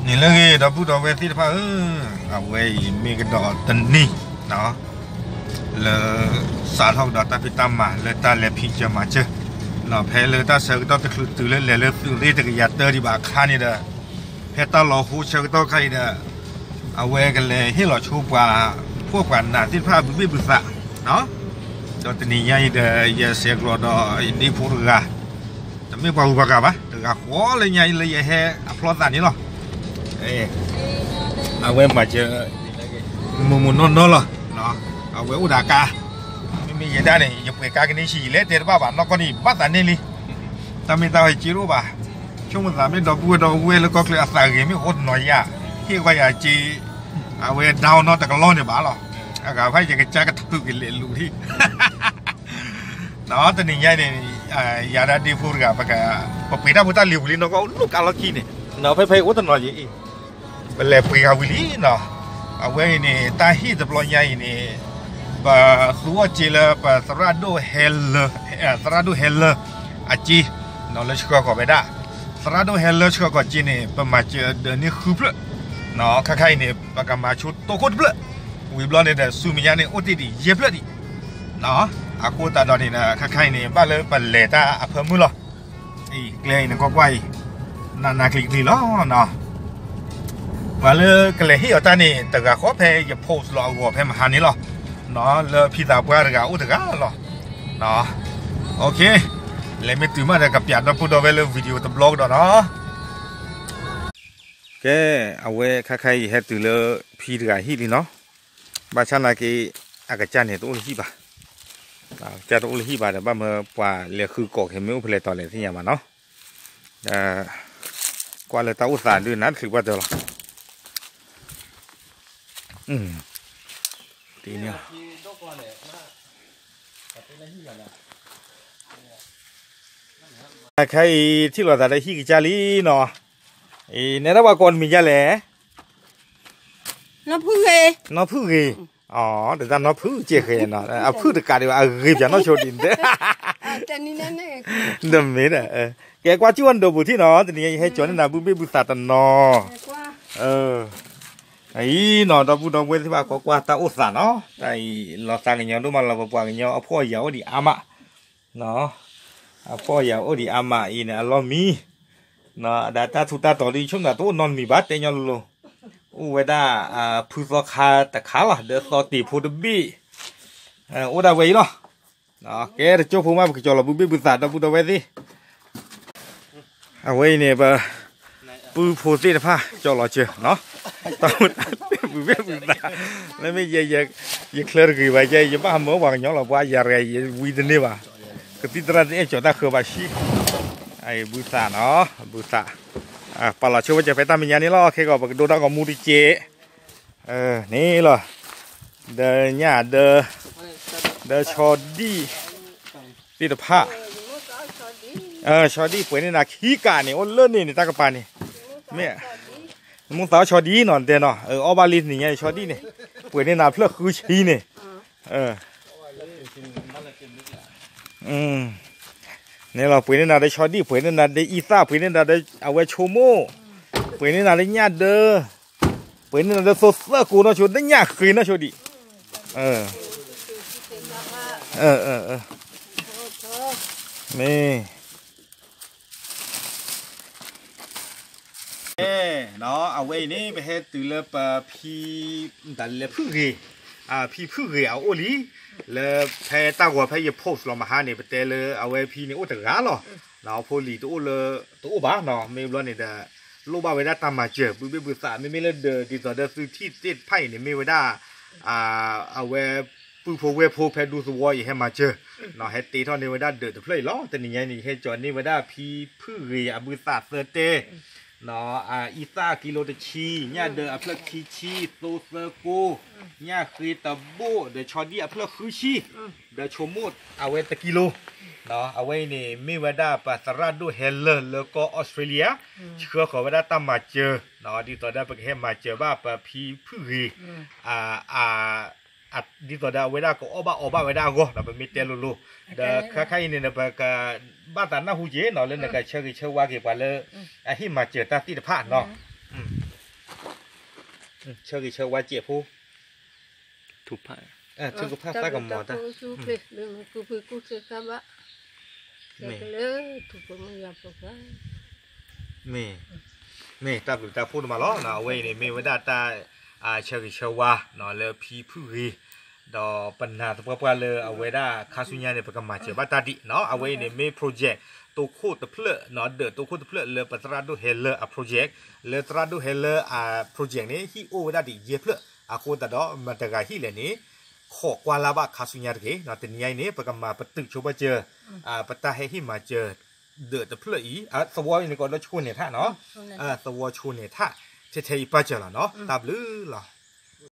န့ၣ်လၢအဂ့ၤ ဒီပုၢ်ဒီဝဲၢ်သ့ၣ်တဖၣ်ဧၢ, အဝဲအံၤမ့ၢ်ကဒီးတနံၤ လၢ စးထီၣ်ကဒီးတၢ်ဖံးတၢ်မၤလၢတၢ်လဲၤဖံးစၢၤမၤစၢၤ, ဖဲလၢတၢ်ဆၢကတီၢ်တချုးတုၤလၢလဲၤလၢသုးရ့ၣ်တကယၤတၢဒံးဘၣ်အခါန့ၣ်ဒီး, ဖဲတၢ်လီၤဟိဆၢကတီၢ်ခါအံၤဒီး, အဝဲကလဲၤဟ့ၣ်လီၤဆိပှၤ, ဖှီၣ်ပှၤနးသ့ၣ်တဖၣ်ဘုဘ့ၣ်ဘုသး, ဒီးတနံၤညါအံၤဒီး ယဆဲးကျိးဒီးယဒ့ဖိတဂၤ တမ့ၢ်ပှၤဂုၤပှၤဂၤဘၣ်, တဂၤဃီလၢညါအံၤလၢယဟဲအဖျီသးန့ၣ်လီၤ. အဝဲမၤစၢၤ မုာ်မုာ်နီၢ်နီၢ်လီၤ. အဝဲအိၣ်ဒီးကါ, မ့မ့ၢ်ယဲဒၣ်န့ၣ် ယပှဲၤကါကန့ၢ်ဆံး ယလဲၤတဲတဘၣ်ဘၣ် နီၢ်ကီၢ်န့ၣ် ယဘၣ်သးန့ၢ်လံ. တၢ်မ့ၢ်တၢ်ဝဲစ့တအိၣ်ဘၣ်, ဆိကမိၣ်သးမ့ၢ်ဒီပုၢ်ဝဲၢ်ဒီပုၢ်ဝဲၢ်လၢကီၢ်ချၢအသးဂ့ၤမ့ၢ်အိၣ်တနီၤယၤ, ဟ့ၣ်ကွၢ်ယၤစ့, အဝဲဒၣ်အီၤနီတကလီၢ်န့ၣ်ဘၣ်လီၤ. အဂၤဖဲယကစၢ်ကထုးက့ၤလဲၤလူၤလံ တနံၤညါန့ၣ် ယၤဒၣ်ဒ့ဖိတဂၤ ပပှ့ၤတၢ်ဖိတၢ်လံၤပူၤလံနီၢ်ကီၢ် အိၣ်လၢကါလီၢ်ခံန့ၣ်, ဖဲဖဲအိၣ်တနီၤယံၤအံၤ, ပလဲၤပှ့ၤဂၤဝံၤလံနီၤ. အဝဲအံၤန့ၣ် တၢ်ဟ့ၣ်တဘျီညါအံၤန့ၣ်, ပသူအီၣ်စ့လၢပသရၣ်ဒိၣ်ဟဲလၢ, သရၣ်ဒိၣ်ဟဲလၢအစ့, လၢဆှၢဃီၤဝဲဒၣ်, သရၣ်ဒိၣ်ဟဲလၢဆှၢဃီၤစ့န့ၣ် ပမၤစၢၤဒၢးန့ၢ်ဃုဖျၢၣ်, ခါခါအံၤန့ၣ် ပကမၤဆိတိၢ်ခိၣ်တဖျၢၣ်, ဝံၤဘျီန့ၣ်ဒီး ဆူမဲာ်ညါန့ၣ် အိၣ်တ့ၢ်ဒံးယဲၢ်ဖျၢၣ်ဒံး အဃိသတးဒီးန့ၣ်ဒီး ခါခါအံၤန့ၣ် ဘၣ်လၢပလဲၤတၢ်အဖၢမုၢ်လီၤ. အံၤ ကျဲအံၤန့ၣ် ကွၢ်ကွၢ်အံၤ, နးနးကျံၤကျံၤလီၤနီၤ. ပှၤလၢကလဲၤဟ့ၣ်အီၤတၢ်န့ၣ် တဂၤဃီဖဲယ post လီၤအဂီၢ်ဖဲမဟါန့ၣ်လီၤ. လၢဖံသးပှၢ်တဂၤအိၣ်တဂၤလီၤ. လဲၤမ့ၢ်တုၤမးဒီးကပျးဒီပုၢ်ဒီဝဲၢ်လၢ video တဘျီကဒီးနီၤ. ကဲ, အဝဲခါခါအံၤဟဲတုၤလၢဖံတဂၤဟံၣ်လံနီၤ. ဘၣ်ဆၣ်နာ်က့ အကစၢ်န့ၣ်တအိၣ်လၢဟံၣ်ဘၣ်, အကစၢ်တအိၣ်လၢဟံၣ်ဘၣ်ဒီး ဘၣ်မၢပှၤလဲၤဃုကိးက့ၤမ့ၢ်အိၣ်ဖဲလဲၣ်တီၤလဲၣ်သ့ၣ်ညါဘၣ်နီၤ. ဒီး ကွၢ်လၢတၢ်အိၣ်သးဒုးနါတချုးဘၣ်တၢၢ်လီၤ. ခဲအံၤ ထံၣ်လိာ်သးဒီးဟံၣ်ကစၢ်လံနီၤ. အံၤ နဲဒၣ်ပှၤကိးနမံၤဒ်လဲၣ်. နီၢ်ဖုၣ်ဂ့ၤ, နီၢ်ဖုၣ်ဂ့ၤ, တၢ်နီၢ်ဖုၣ်ကဲဃဲနီၤ, အဖုၣ်တကးဒံးဘၣ် အဂ့ၤပၠးနီၢ်ဆိဒံး, တမ့ၢ်ဒီး, ကဲကွၢ်စူၣ်ဝဲနဒိးပူၤထံၣ်နီၤ, တနံၤညါယဟဲကၠီၤန့ၢ်နၤဘုဘ့ၣ်ဘုသးတနီၤ. အံၤနီၤ ဒီပုၢ်ဒီဝဲၢ်သ့ၣ်တဖၣ် ကွၢ်ကွၢ်တၢ်အိၣ်သးနီၤ, တၢ်အံၤ လီၤသးကညီၤဒိၣ်မးလီၤ, ပပှၤကညီအဖှီၣ်အယာ်အိၣ်ဒံးအါမး, အဖှီၣ်အယာ်အိၣ်ဒံးအါမးအံၤန့ၣ် အလီၢ်မံ, ဒီးတၢ်ထူးတၢ်တီၤဒ်ဆိကမိၣ်တအိၣ်နီတမံၤဘၣ် တဲညီလိၤလိၤ, အိၣ်ဝဲဒၣ် ဖုသီခါတခါလီၤ, ဒီးသီတ့ၢ်ဖိတဘ့ၣ်, အိၣ်ဒၣ်ဝဲအံၤလီၤ. ကဲတကၠိဖိမး ပကကၠီၤလီၤဘုဘ့ၣ်ဘုသး ဒီပုၢ်ဒီဝဲၢ်သ့ၣ် အဝဲအံၤန့ၣ် ပ ပုၢ်ဖိသ့ၣ်တဖၣ် ကၠီၤလီၤစၢၤနီၤ, တၢ်အိၣ်သးဘုဘ့ၣ်ဘုသး, မ့မ့ၢ်ယ ယချၢတဂ့ၤဘၣ်, ယဘၣ်မၢပှၤကညီလီၤ, ပှၤယၤတဂၤ ယဝံတန့ၢ်ဘၣ်, ကသံၣ်သရၣ်တအဲၣ်ကၠီၤတၢ်ဃၢၤဘၣ်ဆံး, အံၤဘုသးနီၤ, ဘုသး, ပာ်လီၤဆိဝဲကၠီၤဖဲတၢ်မဲာ်ညါန့ၣ်လီၤ, ခဲကီး ပကဒိတၢ်ဂီၤမူတကဲး န့ၣ်လီၤ, ဒီးညၣ်ဒၢ, ဒီးဆီဒံၣ်သ့ၣ်တဖၣ်, ဆီဒံၣ်ပှဲၤန့ၢ်နၤခံကးန့ၣ် အိၣ်လၢန့ၣ်န့ၣ် တၢ်ကပၤန့ၣ်, မ့ၢ်, နမိၣ်သးအီၣ်ဆီဒံၣ်နီၤ တဲနီၤ, အီၣ်ဘၣ်လံတနံၤညါအံၤဆီဒံၣ်န့ၣ်, ပှဲၤန့ၢ်နၤဖျၢၣ်ဃုဆံန့ၣ် န့ၣ်လီၤ, ပှ့ၤန့ၢ်နၤဒီးဆီဒံၣ်, ပှ့ၤန့ၢ်နၤဒီးအံသၣ်, ပှ့ၤန့ၢ်နၤဒီးအဝဲဆိကမိၣ်, ပှ့ၤန့ၢ်နၤလၢညၣ်ဒၢ, ပှ့ၤန့ၢ်နၤလၢသိသၢကိနီၢ်ဆိ, ဒီးညၣ်ဃ့နီၢ်ဆိဒံး, မ့ၢ် အဝဲအံၤန့ၣ် ပဟဲတုၤလၢပဖံ, တၢ်လဲၤဖုၣ်ဂ့ၤ, ဖံဖုၣ်ဂ့ၤအအိၣ်လံ, လၢဖဲတၢ်ဂီၤဖဲယ post လီၤမဟါန့ၣ် ပတဲလၢအဝဲဖံန့ၣ် အိၣ်တဂၤလီၤ, ဖိလံၤတအိၣ်လၢ, တအိၣ်ဘၣ်နီၤ, မ့ၢ်ဘျီန့ၣ်ဒီး လိၣ်ဘၣ်ဝဲဒၣ်တၢ်မၤစၢၤ ဘုဘ့ၣ်ဘုသး, မ့မ့ၢ်လၢဒၢးဒ်သိးဒီးသုထံၣ်သ့ၣ်တဖၣ်အံၤန့ၣ် မ့ၢ်ဝဲဒၣ် အဝဲပုၢ်ဖိဝဲၢ်ဖိဖဲဒူသဝီအံၤဟဲမၤစၢၤ, ဟဲတ့ထီၣ်န့ၢ်ဝဲဒၣ်ဒၢးတဖျၢၣ်အံၤလီၤ. တနံၤညါအံၤန့ၣ် ယဟဲကၠီၤန့ၢ်ဝဲဒၣ်ဖံဖုၣ်ဂ့ၤအဘုသးသၢတဲ, အံသၣ်ကံလိတဆံ, ညၣ်ဒၢးအဖျၢၣ်ခံဆံ, သိသၢကိ, ညၣ်ဃ့တဘိၣ်, ဒီးဆီဒံၣ်အဖျၢၣ်ဃုဆံ, ဒီးဆိကမိၣ်အဝဲတကံလိ, အဝဲအံၤန့ၣ် မ့ၢ်ဝဲဒၣ်ပသရၣ်ဒိၣ်ဟဲလၢာ်လၢကီၢ်အီစထြ့လယါ, ဆှၢဃီၤဝဲဒၣ်တၢ်မၤစၢၤ, ဒ်သိးဒီးပကဟဲမၤစၢၤဘၣ်ပဖံဖုၣ်ဂ့ၤ ဒ်သိးဒီးအဝဲဒၣ်ကအီၣ်ဘၣ်အီဘၣ်ဝဲဒၣ်အဂီၢ်နီၤ, ပမ့ၢ်တဲလိၤလိၤ, ဒီးခဲခါအံၤန့ၣ် ပကဘၣ်သးနၢ်ဟူက့ၤနီၤ လၢနကဆၢဂ့ၤဆၢဝါက့ၤပှၤလၢ အဟ့ၣ်မၤစၢၤတၢ်သ့ၣ်တဖၣ်နီၤ. ဆၢဂ့ၤဆၢဝါစဲးဖိ, ထုကဖၣ်သးကမီၤတၢ်, မ့ၢ်တၢ်ဘျုးတၢ်ဖှိၣ်ဒိၣ်မးလီၤ. အဝဲအံၤန့ၣ် မ့ၢ်ဝဲဒၣ်တၢ်ဆၢဂ့ၤဆၢဝါလၢဖံဖုဂ့ၤ, ဒီးပနာ်သပှၢ်ပှၢ်လၢအဝဲဒၣ်ခါဆူညါန့ၣ် ပကမၤစၢၤဘၣ်တၢ်ဒံး, အဝဲအံၤန့ၣ် မ့ၢ် project တိခိၣ်တဖျၢၣ်, ဒီးတိခိၣ်တဖျၢၣ်လၢပသရၣ်ဒိၣ်ဟဲလၢအ project, လၢသရၣ်ဒိၣ်ဟဲလၢအ project န့ၣ် ဟံၣ်အိၣ်ဝဲဒၣ်ဒံးယဲၢ်ဖျၢၣ်, အဃိသတးဒီး မတၤတဂၤဟံၣ်လဲၣ်န့ၣ် ခိးကွၢ်လၢ်ဘၣ်ခါဆူညါတဂ့ၤ, တနံၤညါအံၤန့ၣ် ပကမၤပတုာ်ဆိပာ်စၢၤ ပတၢ်ဟဲဟ့ၣ်မၤစၢၤ ဒၢးတဖျၢၣ်အံၤ, သဝီအံၤန့ၣ်ကဒီးဆိၣ်န့ၢ်ထၣ်နီၤ, သဝီဆိၣ်န့ၢ်ထၣ် ထဲထဲအံၤပာ်စၢၤလီၤနီၤ, တၢ်ဘျုးလီၤ.